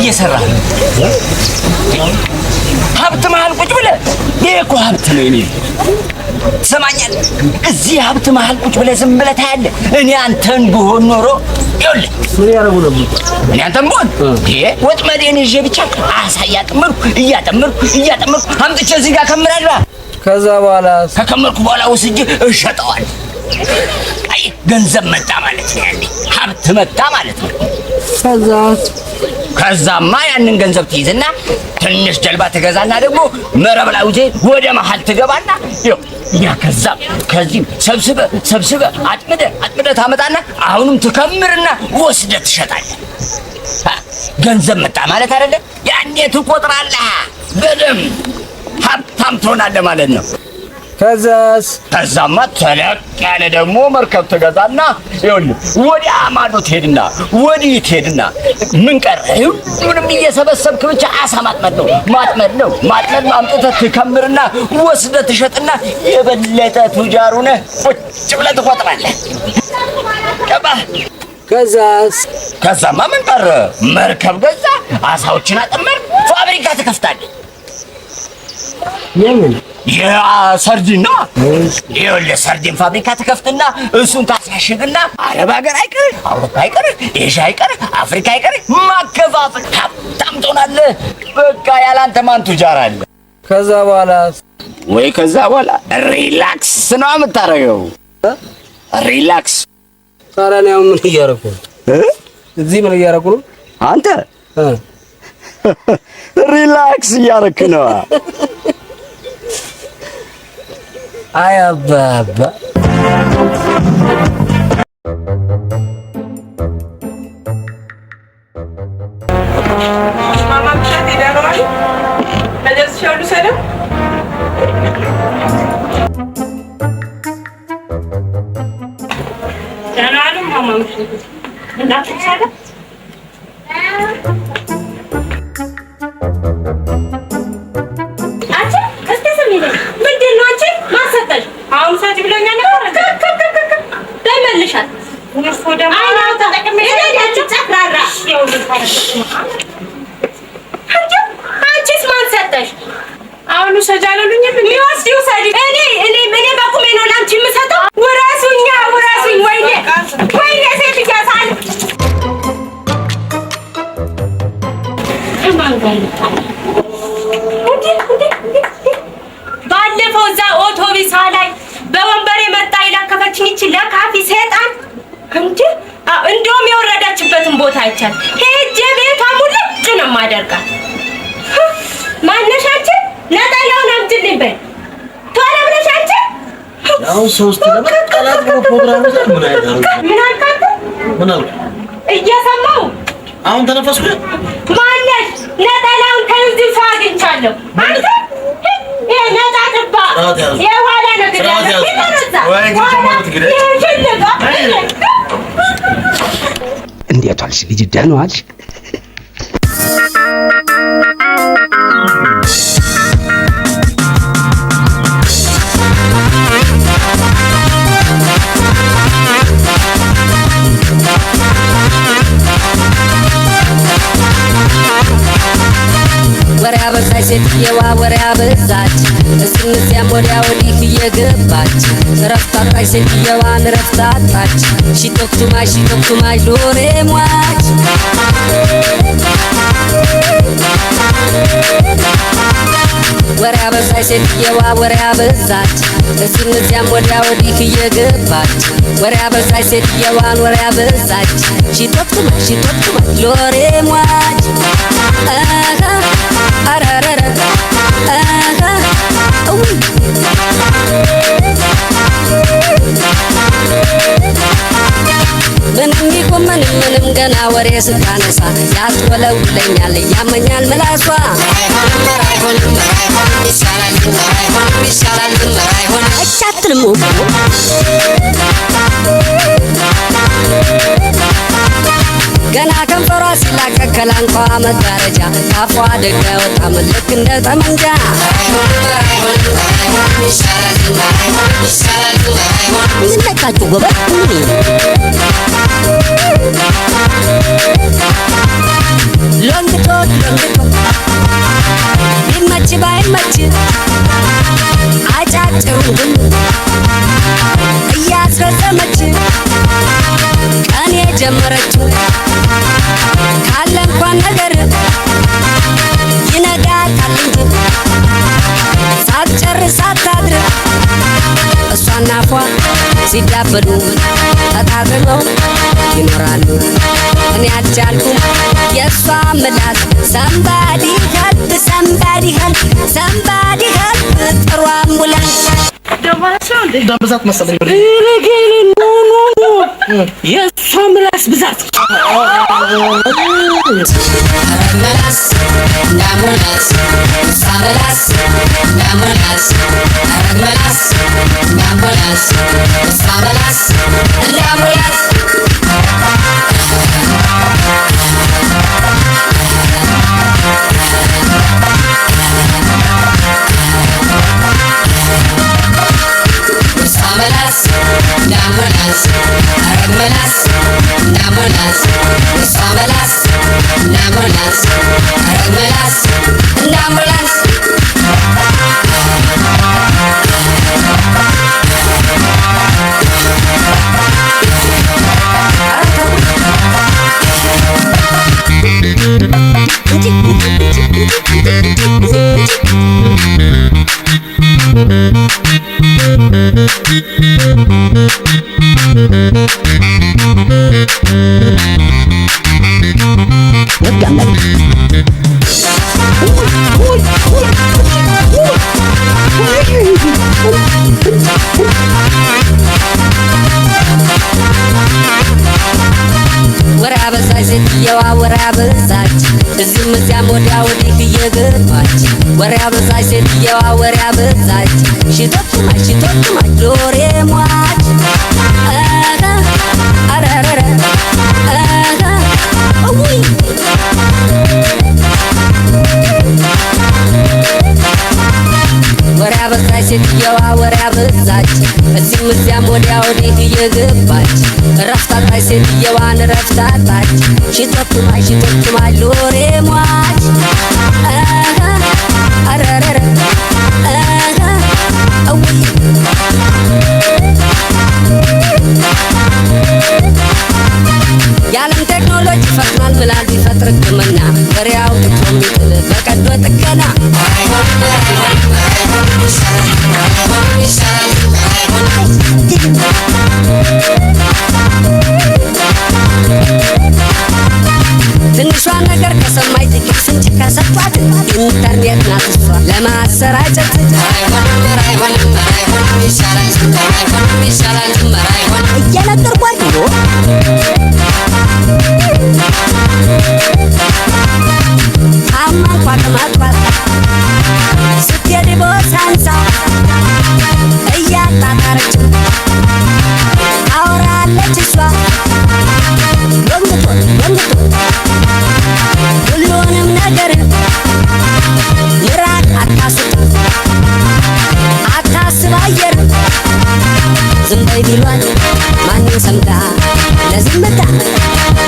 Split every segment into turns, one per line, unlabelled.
እየሰራህ ነው? ሀብት መሀል ቁጭ ብለህ፣ ይሄ እኮ ሀብት ነው የኔ። ትሰማኛለህ? እዚህ ሀብት መሀል ቁጭ ብለህ ዝም ብለህ ታያለህ። እኔ አንተን ብሆን ኖሮ ይኸውልህ፣
ምን ያደርጉ ነበር?
እኔ አንተን ብሆን ይሄ ወጥመዴን ይዤ ብቻ አሳ እያጠመድኩ እያጠመድኩ እያጠመድኩ አምጥቼ እዚህ ጋር ከምራለሁ።
ከዛ በኋላ?
ከከመርኩ በኋላ ወስጄ እሸጠዋለሁ። አይ ገንዘብ መጣ ማለት ነው፣ ያኔ ሀብት መጣ ማለት ነው።
ከዛ?
ከዛማ ያንን ገንዘብ ትይዝና ትንሽ ጀልባ ትገዛና ደግሞ መረብ ላይ ውዜ ወደ መሀል ትገባና ይኸው ያ ከዛም ከዚህም ሰብስበ ሰብስበ አጥምደ አጥምደ ታመጣና አሁንም ትከምርና ወስደ ትሸጣለህ። ገንዘብ መጣ ማለት አይደለ? ያኔ ትቆጥራለህ፣ በደምብ ሀብታም ትሆናለህ ማለት ነው።
ከዛስ?
ከዛማ ተለቅ ያለ ደግሞ መርከብ ትገዛና ይኸውልህ ወዲያ ማዶ ትሄድና ወዲህ ትሄድና ምን ቀረ? ሁሉንም እየሰበሰብክ ብቻ አሳ ማጥመድ ነው ማጥመድ ነው ማጥመድ ነው። አምጥተህ ትከምርና ወስደህ ትሸጥና የበለጠ ቱጃር ሆነህ ቁጭ ብለህ ትቆጥራለህ። ገባህ?
ከዛስ?
ከዛማ ምን ቀረ? መርከብ ገዛ፣ አሳዎችን አጠመድክ፣ ፋብሪካ ትከፍታለህ።
የምን?
የሰርዲን ነው። ይኸውልህ ሰርዲን ፋብሪካ ትከፍትና እሱን ታሳሽግና አረብ ሀገር አይቀር፣ አውሮፓ አይቀር፣ ኤዥያ አይቀር፣ አፍሪካ አይቀር ማከፋፈል፣ ሀብታም ትሆናለህ። በቃ ያላንተ ማን ቱጃር አለ?
ከዛ በኋላ?
ወይ ከዛ በኋላ relax ነው የምታደርገው። Relax።
ታዲያ እኔ አሁን ምን እያደረኩ ነው? እዚህ ምን እያደረኩ ነው?
አንተ relax እያደረክ ነው።
አይ አባባ።
ማማ ብቻ ሄዳለዋል። መደርስሻሉ ሰላም። ደህና ዋሉ ማማ። እናትሽ ሰላም? አንቺ እስቲ ስሚ፣ ምንድን ነው አንቺ ማን ሰጠሽ? አሁን ሰጪ ብሎኛል ነበር። በይ መልሻት። ጨፍራራ አንቺስ ማን ሰጠሽ?
አሁን ውሰጂ አላሉኝም?
ይወስድ ይውሰድ። እኔ እኔ በቁሜ ነው ለአንቺ የምሰጠው። ውረሱኛ ውረሱኝ። ወይኔ ወይኔ ሴትዮ ሳል ከማን ጋር ልጣላ? እንዴ እንዴ እንዴ! ባለፈው እዛ ኦቶቢሳ ላይ በወንበር የመጣ የላከፈችኝ ይቺ ለካፊ ሰይጣን እንዴ! እንደውም የወረደችበትን ቦታ አይቻል ሄጄ ቤቷ ሙልጭ ነው የማደርጋት። ማነሽ አንቺ? ነጠላውን አምጪልኝ በይ ቶሎ ብለሽ አንቺ።
አሁን ሶስት ለመጣላት ብሎ ፕሮግራም ይዟል። ምን አይነት
ምን አልክ አንተ?
ምን አልኩ?
እየሰማሁ።
አሁን ተነፈስኩ።
ማነሽ? ነጠላውን ከዚህ ሰው አግኝቻለሁ። አንተ ይሄ ነጣ ጥባ
ስርዓት ያዙ።
የኋላ ነገር
ስርዓት ያዙ። ወይ እንግዲህ ጀመሩት እንግዲህ።
እንዴት ዋልሽ ልጅ? ደህና ዋልሽ?
ወሬ አበዛች ሴትየዋ፣ ወሬ አበዛች፣ እዚህም እዚያም ወዲያ ወዲህ እየገባች እረፍት አጣች ሴትየዋን፣ እረፍት አጣች። She talk too much, she talk too much ሎሬ ሟች። ወሬ አበዛች ሴትየዋ፣ ወሬ አበዛች፣ እዚህም እዚያም ወዲያ ወዲህ እየገባች ወሬ አበዛች ሴትየዋን፣ ወሬ አበዛች። She talk too much, she talk too much ሎሬ ሟች። አሃ አረረረ አሃ እውይ። ምንም ይሁን ምንም ምንም ገና ወሬ ስታነሳ ያስወለውለኛል፣ ያመኛል ምላሷ። እቻትልም። ገና ከንፈሯ ሲላቀቅ ከላንቋ መጋረጃ ካፏ ደግ አይወጣም ልክ እንደ ጠመንጃ። ምን ነካችሁ ጎበዝ? Long talk. አጭሩን ግን እያስረዘመች ቀን የጀመረችው ካለ እንኳን ነገር ይነጋታል እንጂ ሳትጨርስ አታድር። እሷና አፏ ሲዳበሉ ተጣጥመው ይኖራሉ። እኔ አልቻልኩም የእሷ ምላስ። Somebody help, somebody help, somebody help፣ ጥሩ አምቡላንስ።
ደም ብዛት መሰለኝ።
No, no, no፣ የእሷ ምላስ ብዛት።
ምላስ እንደ አምቡላንስ፣ እሷ ምላስ እንደ አምቡላንስ፣ ምላስ እንደ አምቡላንስ፣ እሷ ምላስ እንደ አምቡላንስ። እሷ ምላስ እንደ አምቡላንስ፣ ኧረ ምላስ እንደ አምቡላንስ፣ እሷ ምላስ እንደ አምቡላንስ፣ ኧረ ምላስ እንደ አምቡላንስ። ወሬ አበዛች ሴትየዋ፣ ወሬ አበዛች፣ እዚህም እዚያም ወዲያ ወዲህ እየገባች። ወሬ አበዛች ሴትየዋ፣ ወሬ አበዛች፣ she talk too much, she talk too much፣ ሎሬ ሟች። አሃ፣ አረረረ፣ አሃ፣ እውይ። ወሬ አበዛች ሴትየዋ፣ ወሬ አበዛች፣ እዚህም እዚያም ወዲያ ወዲህ እየገባች። እረፍት አጣች ሴትየዋን፣ እረፍት አጣች። She talk too much, she talk too much፣ ሎሬ ሟች። አሃ፣ አረረረ፣ አሃ፣ እውይ። የዓለም ቴክኖሎጂ ፈጥኗል ምላል ቢፈጥር ሕክምና ወሬ አውጥቶ የሚጥል በቀዶ ጥገና። ትንሿ ነገር ከሰማይ ጥቂት ፍንጭ ከሰጧት ኢንተርኔት ናት እሷ ለማሰራጨት። እየነገርኳችሁ ነው። ታማ እንኳ ከማጥባት ስትሄድ ቦሳንሳ እያጣጣረች ታወራለች እሷ long talk, long talk፣ ሁሉንም ነገር ምራቅ አታስጥ፣ አታስብ አየር። ዝም በይ ቢሏት ማንም ሰምታ ለዝምታ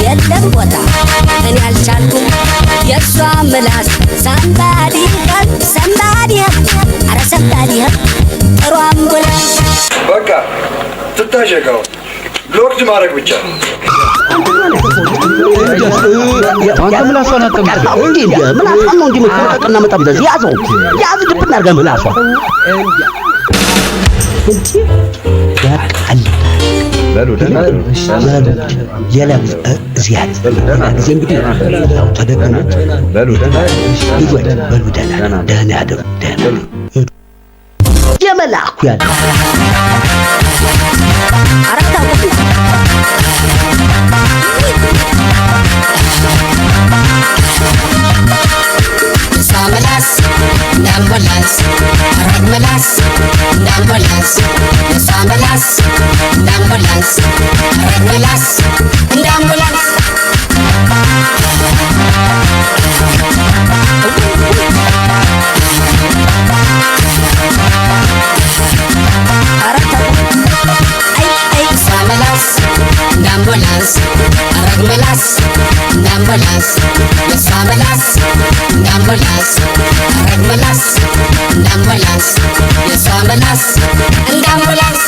የለም ቦታ። እኔ አልቻልኩም የእሷ ምላስ። Somebody help, somebody help፣ አረ somebody help፣ ጥሩ አምቡላንስ።
በቃ ትታሸጋው locked ማድረግ ብቻ።
አንተ ምላሷን አጠምጥ እንዴ? ምላሷን ነው እንጂ መቆረጥና መጠምዘዝ። ያዘው፣ ያዝ፣ ድብን አድርገህ ምላሷን እንጂ ያቃል።
በሉ ደህና።
ሌላ ጊዜ እዚህ ያለ ሌላ ጊዜ እንግዲህ ያው ተደግሞት።
በሉ ደህና።
ልጆች በሉ ደህና ደህና ያደሩ፣ ደህና ሄዱ። የመላኩ ያለ
አራት አቁም። እሷ ምላስ እንደ አምቡላንስ፣ ኧረ ምላስ እንደ አምቡላንስ፣ እሷ ምላስ እንደ አምቡላንስ፣ ኧረ ምላስ እንደ አምቡላንስ። አራት አቁም። አይ አይ፣ እሷ ምላስ እንደ አምቡላንስ፣ ኧረ ምላስ። እንደ አምቡላንስ፣ የሷ ምላስ እንደ አምቡላንስ፣ አረግ ምላስ እንደ አምቡላንስ፣ የሷ ምላስ እንደ አምቡላንስ።